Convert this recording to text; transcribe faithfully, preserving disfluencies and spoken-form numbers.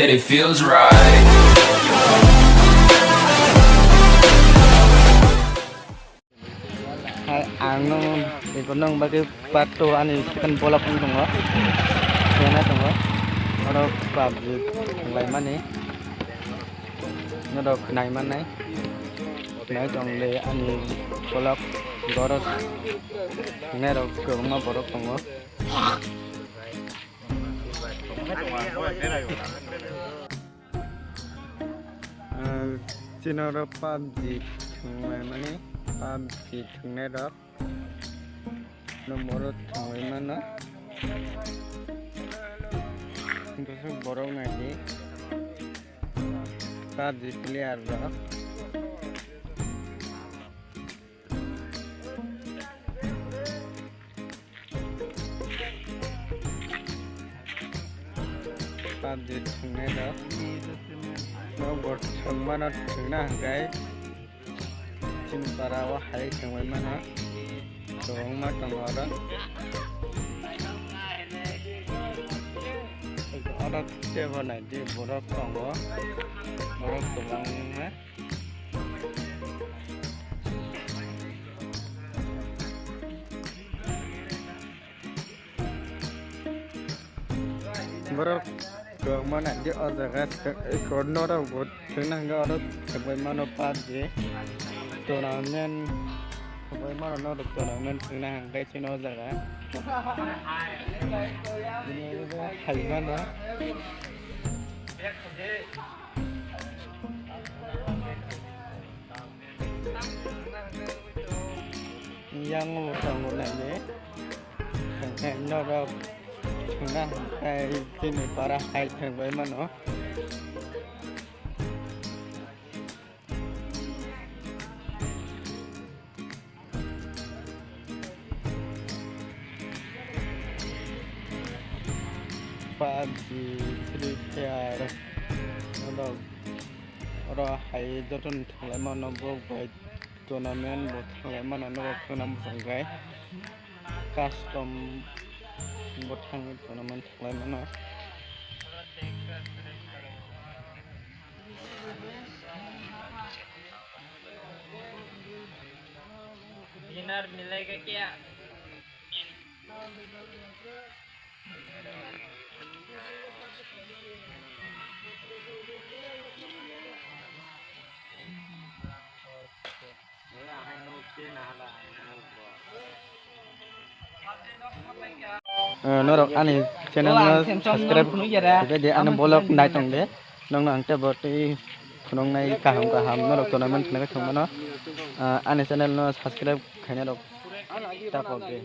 It feels right. Hai, ang nung, iko nung bagwi part two ani second vlog wng tongo. Kena tongo. Oro PUBG thanglaimani. Norok khnai mannai. Khnai tong le ani vlog, borok thangnairok kwbangma borok tongo. Ah, chini oro PUBG thwnglaimani, PUBG thwngnairok. Number thwngwi mano. Hwnkhe borok naidi PUBG player rok. PUBG thwngnai rok. Nok bo thwngmano thwngna hwnkhe chini para o hai thwngwi mano. Kwbangma tongo oro. Oro teibo naidi borok tongo. Borok kwbangma. Borok kwbangma naidi o jaga, norok bo thwngna hwnkhe oro thwngwi mano PUBG tournament, thwngwi mano norok tournament thwngna hwnkhe chini o jaga. Bini ulo hai mano. Yang bo tongo naidi. Norok thwngna hwnkhe chini para hai thwngwi mano. PUBG, Free Fire, norok oro hai jotono thwnglaimano, bo bai tournament bo thwnglaimano, norok khwna muchungkhe custom bo thangwi tournament thwnglaimano. Winner milega kya? Eh, norok ani channel no subscribe khlai di, ani vlog nai tong di. Nokno ang teibo tei phunuknai kaham kaham norok tournament khlai thwngmano. Ah, ani channel no subscribe khainai rok ta kok di.